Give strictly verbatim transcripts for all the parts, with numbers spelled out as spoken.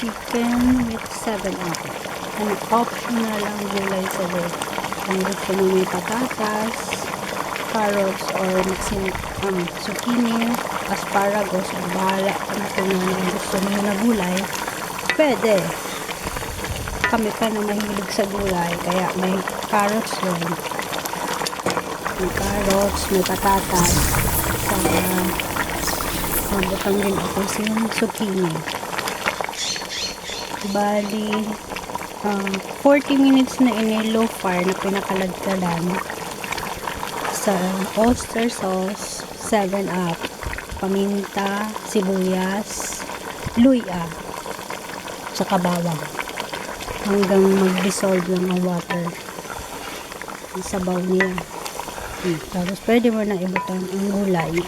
Chicken with seven up. An optional ang gulay sa day. Kung gusto mo may patatas, carrots, or maxim-, um, zucchini, asparagus, o bahala ka na kung ano ang gusto mo na gulay, pwede. Kami pa na mahilig sa gulay, kaya may carrots rin. May carrots, may patatas, saka magbutang din ako sin zucchini. Bali, ah, forty minutes na ini, low fire na pinakalagkadan sa oyster sauce, seven up, paminta, sibuyas, luya, saka bawang. Hanggang mag-dissolve lang ang water, ang sabaw niya. Hmm. Tapos pwede mo na ibutang ang gulay.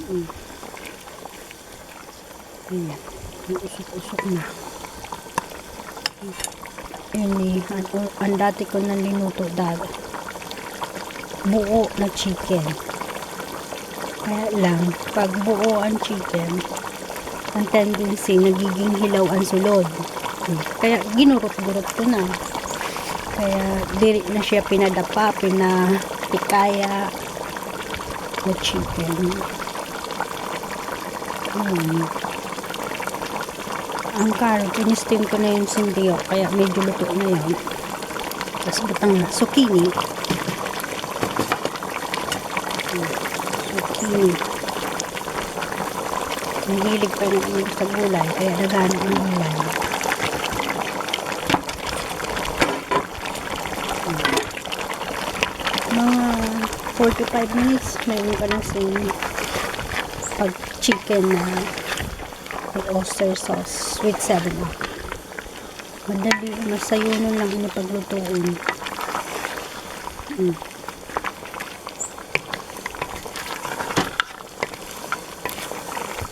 Hmm. Ayan. May usok-usok na. Ini, ang, ang dati ko na linuto dati, buo na chicken. Kaya lang, pag buo ang chicken, ang tendency, nagiging hilaw ang sulod. Kaya ginurot-gurot ko na. Kaya diri na siya pinadapa, pinatikaya na chicken. Ayan. Ang carrot, in-steam ko na yung sindiyo, kaya medyo luto na yun. Tapos butang na, zucchini. Zucchini. Mahilig pa yung sa gulay, kaya naghanap ng gulay. Mga forty-five minutes, may ka na sa pag chicken na may oyster sauce with seven up. Madali, masayunon lang ini paglutuon. Mm.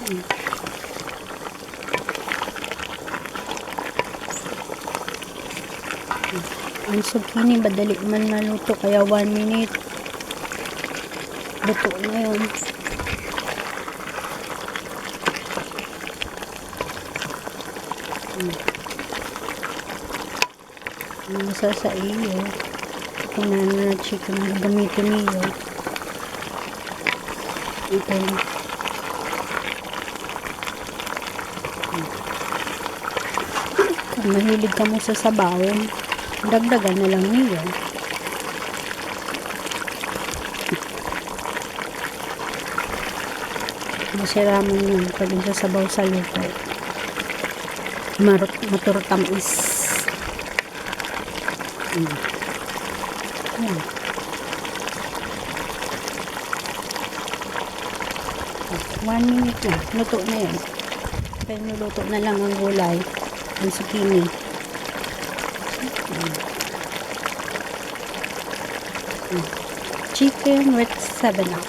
Mm. Ang zucchini, madali man maluto, kaya one minute. Luto na yun. Ang isa sa iyo, kung ano na chicken ang gagamitin niyo. Ito. Kung mahilig kamo sa sabaw, dagdagan na lang niyo. Masiraman yun pag nagsasabaw sa luto. Marot-, maturtamis. Mm. Ayan. One minute na. Luto na yan. Kaya nuluto na lang ang gulay. Ang zucchini. Mm. Mm. Chicken with seven up.